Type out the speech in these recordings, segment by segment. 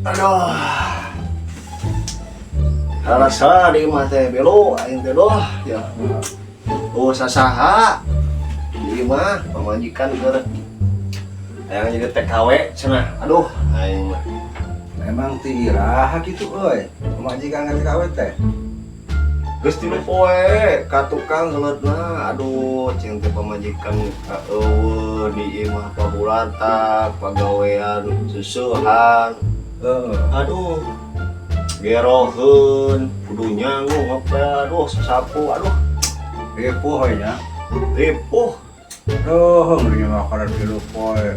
Aduh. Rasa di imah teh belo aing teh doh ya. Oh sasaha di imah pamajikan keur hayang jadi TKW cenah. Aduh aing mah. Emang ti iraha kitu euy. Pamajikan ka TKW teh. Geus tilu poe ka tukang geuleutna. Aduh cing teh pamajikan ka eueuh di imah pabulantak pagawean susuhan. Heeh. Aduh. Geroheun kudu nyangu ngepel aduh sasapu aduh Ripuh we nya. Ripuh. Duh, geus makanan 3 poe.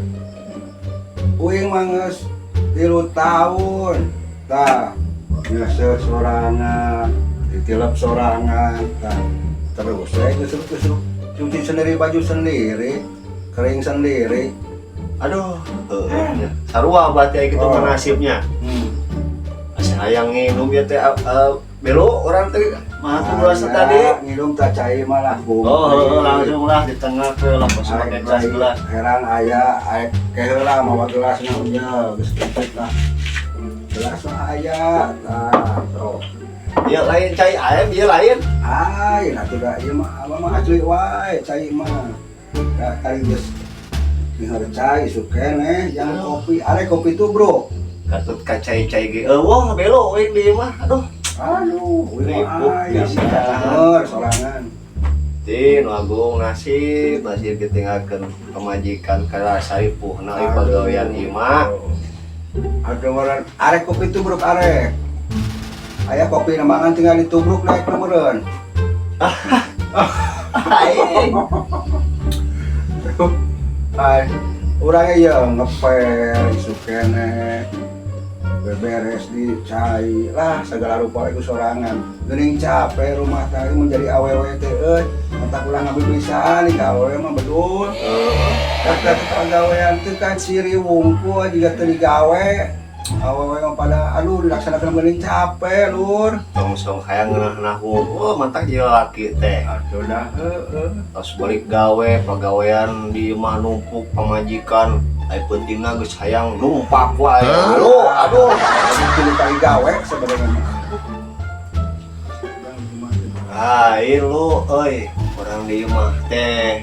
Uing mah geus 3 tahun. Tah, ngeuseuh sorangan, ditilep sorangan, tah. Terus we geuseuh-geuseuh cuci sendiri baju sendiri, kering sendiri. Aduh, heeh nya. Sarua berarti aya kitu mah Oh. nasibnya. Asa hayang nginum ya teh belo orang teh mah tuh gelas tadi. Nginum tah cai mah lah. Oh, heeh, langsung lah di tengah ke lah pas make gelas gelas. Herang aya aya keheula mawa gelasna nya geus kitu lah. Gelas mah aya tah sok. Ieu lain cai ayam, ieu lain. Ai, atuh da ieu mah abah mah asli wae cai mah. Da kali geus mihar cai isuk keneh jangan kopi, are kopi tubruk. Katut ka cai-cai ge eueuh belo we di mah. Aduh. Aduh, uing Ripuh mah aya bisa. bener sorangan. Tin agung nasib nasib ditinggalkeun pamajikan kana saripuhna ieu pagawean imah. Aduh, meureun arek kopi tubruk arek. Aya kopi nambangan tinggal ditubruk naik meureun. Aing. Ai, urang ieu ngepel isuk keneh. Beberes di cai lah segala rupa iku sorangan. Geuning capek rumah tangga menjadi awewe teh euy. Mata ulah ngabibisaan ka awewe mah bedul. Kata pagawean teh kan ciri wungkul jiga teu digawe. Awewe mah pada aduh dilaksanakan geuning capek lur. Tong-song hayang ngeunah wungkul mantak jadi laki teh. Aduh dah heeh. Tos balik gawe pagawean di imah numpuk pamajikan ai peutingna geus hayang numpak wae. Aduh, aduh. Tilu kali gawe sebenarnya mah. Lain lu euy, urang di imah teh.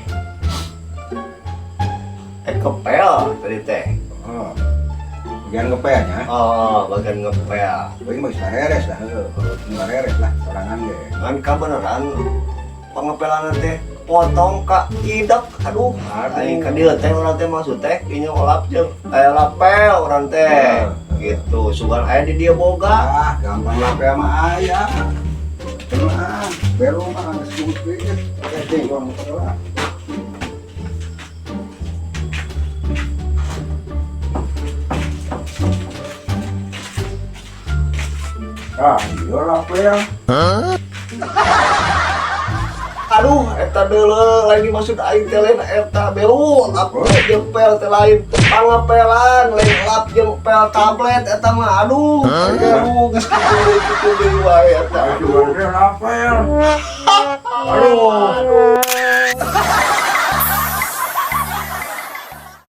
Kepel tadi teh. Oh. Bagian ngepelnya. Oh, bagian ngepel. Uing mah geus bareres lah heueuh. Bareres lah sorangan ge. Ngan kabeneran pangepelan teh potong ka idek aduh. Aduh. Aing ka dieu teh urang teh maksud teh inyo lap jeung aya lapel urang teh. Gitu, sugan aya di dieu boga. Ah, gampang lapel mah aya. Tenang, belo mah geus kumplit. Teh urang heula. Ah, iya lapel. Aduh, eta deuleu lain dimaksud aing teh lain eta belo lap jeung pel teh lain pangepelan lain lap jeung pel tablet eta mah aduh. Aduh, geus kitu kitu deui wae eta. Aduh, lapel. Aduh. Aduh.